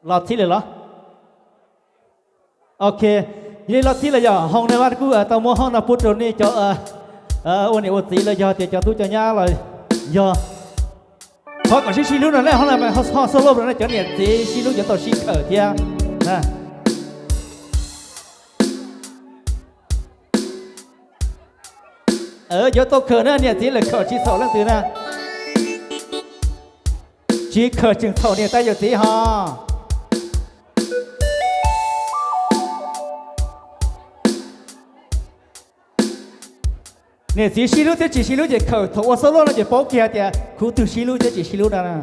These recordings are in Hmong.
Los txhib lawm los? Ok, yog li los txhib lawm yog hoo na, kuj tau muab hoob no pub rau nej cov ua niam ua txiv los yog tias cov tub cov nyab los yog. Thov kom sib sib hlub no ne, hoob no ho solo no cov niam txiv sib hlub yuav tau sib khawm thiab. Yuav tau khawm na, niam txiv lawm khawm tsis txhaum leej twg na. Tsis khawm tseem txhaum niam tais yawm txiv ho. Niam txiv sib hlub thiab tsis sib hlub ces khawm, thaum ua solo no ces paub kiag tias khub twg sib hlub thiab tsis sib hlub no na.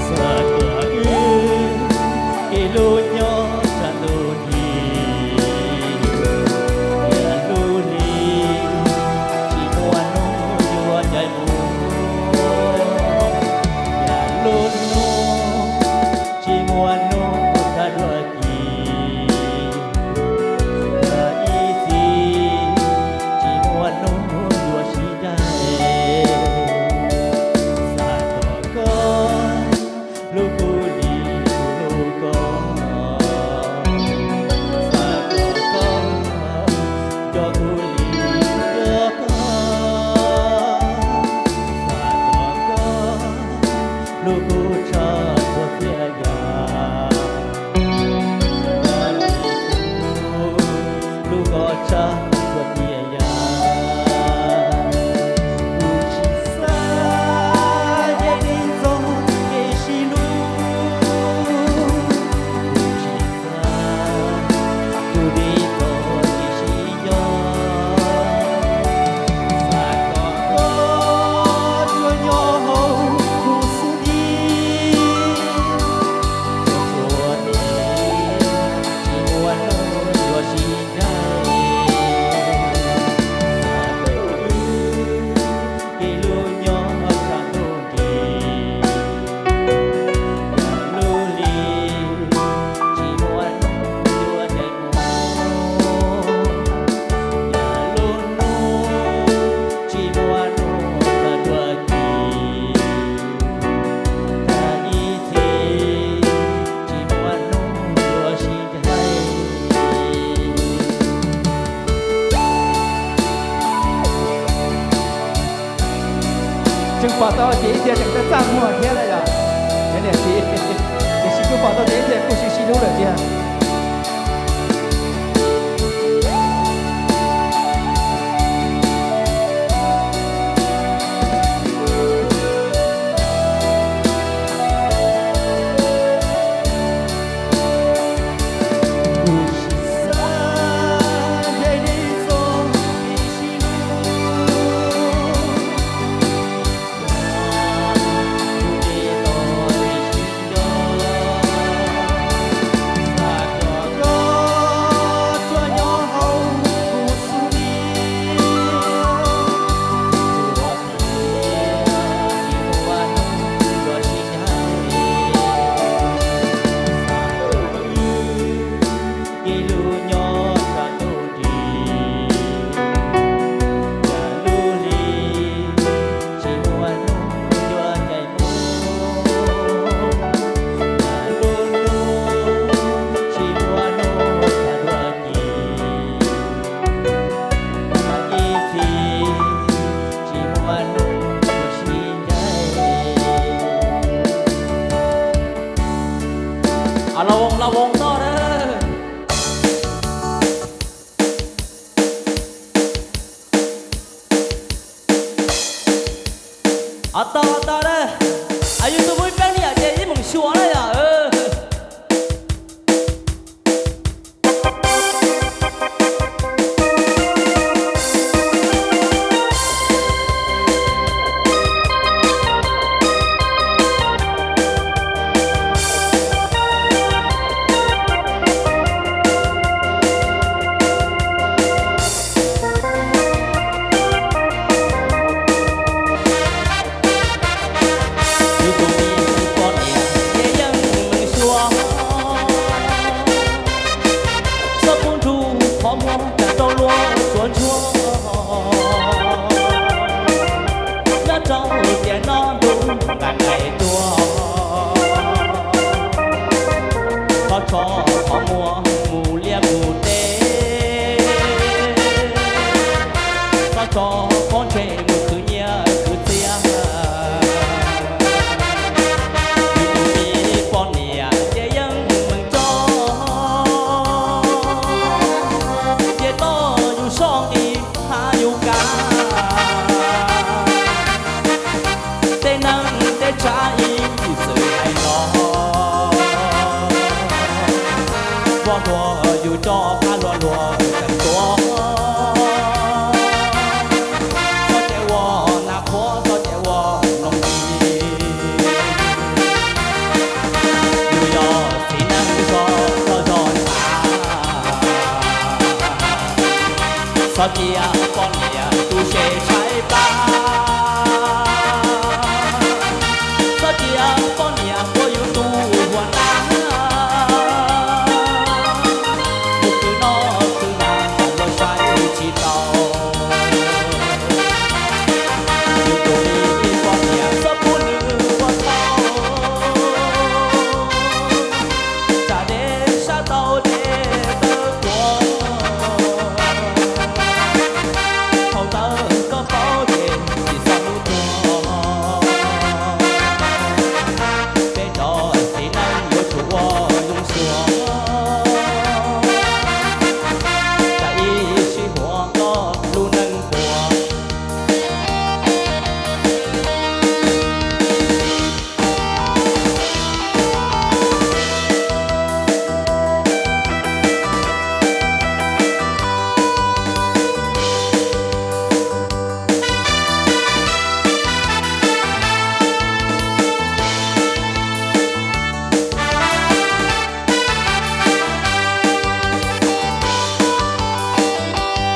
Xav kom wb ib lub nyob tsav ntuj nti, yam lub hli tsis muaj hnub yuav ncaim mus, yam lub hnub tsis muaj hnub tag dua ci, yam ib txhis tsis muaj hnub yuav sib ncaim. Xav kom koj hlub kuv li kuv hlub koj, xav kom koj nco kuv li kuv nco koj, xav kom koj hlub kuv tshaj txhua txhia yam, hlub koj tshaj txhua txhia yam. Kuv tsis xav ncaim nej txoj kev sib hlub, kuv tsis xav tus dib txoj kev sib nco, xav kom koj tuaj nyob hauv kuv xub ntiag, txhua txhua tiam tsis muaj hnub yuav sib ncaim. Xav kom wb ib lub nyob tsav ntuj nti, yam lub hli tsis muaj hnub yuav ncaim mus, yam lub hnub tsis muaj hnub tag dua ci, yam ib txhis tsis muaj hnub yuav sib ncaim. Tseem pom tau ces ib txhia tseem txaj txaj muag thiab na yom, cov niam txiv, tiam sis kuj pom tau ces ib txhia kuj sib sib hlub lawm tiag. Tau tau na, yus tus muaj ib peb niam ces ib meem xyuas na yom. tso pob ntseg mus khwv nyiaj khwv txiaj. Yus tus me poj niam ces yeej meem tso, ces tau yus soj nqis hab yus kav. Tej neeg tej tsav ib txwm hais los, voj hluas yus tso qab luag luag tseem tuav. Txhob cia ua nas qhuav, txhob cia ua noog tis. Yus yog txiv neej zog loj zog nthav, txhob cia poj niam tu se tshaib plab. Txhob cia poj niam ua yus tus hua nab, mus khwv noj khwv haus los saib tsis tau. Yus tus me poj niam txhob pub nws ua tau, tsam dej sab tau dej tawb quav. Thaum ntawd koj paub ces tsis txhob hlub tuag. Peb cov txiv neej yuav tsum ua zoo xyuas, tsam ib sij huam koj lub neej puas.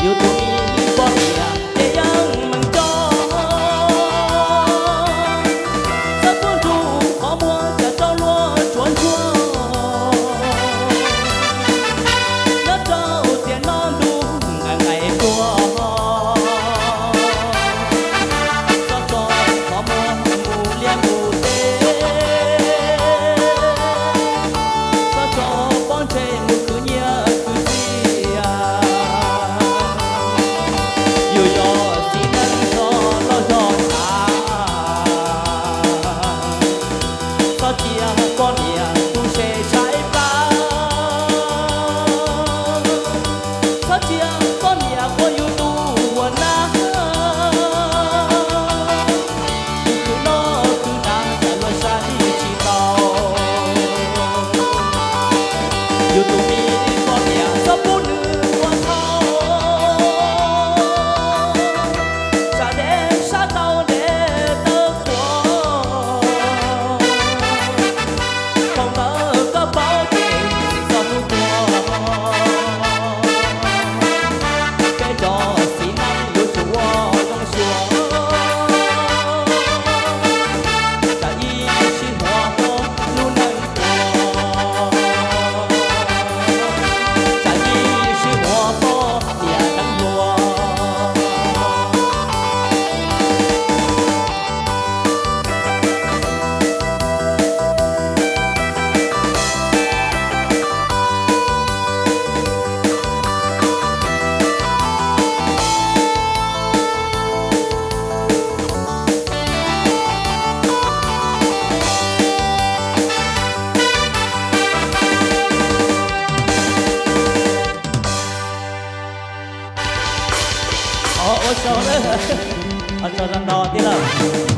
Yus tus me poj niam ces yeej meem tso, txhob pub nrug qhov muag cas rau luag tsuav ntsuag. Nyob rau tiam no ntuj nqaim nqaim tuag, txhob tso qhov muag mus liaj mus teb, txhob tso pob ntseg mus khwv nyiaj khwv txiaj. Yus yog txiv neej zog loj zog nthav, txhob cia poj niam tu se tshaib plab. Txhob cia poj niam ua yus tus hua nab, mus khwv noj khwv haus cas luag saib tsis tau. Yus tus me poj niam txhob pub nws ua tau, tsam dej sab tau dej tawb quav. Thaum ntawd koj paub ces tsis txhob hlub tuag. Peb cov txiv neej yuav tsum ua zoo xyuas, tsam ib sij huam koj lub neej puas, tsam ib sij huam poj niam deev hluas. Ua tsaug, ua tsaug ntau ntau tij laug.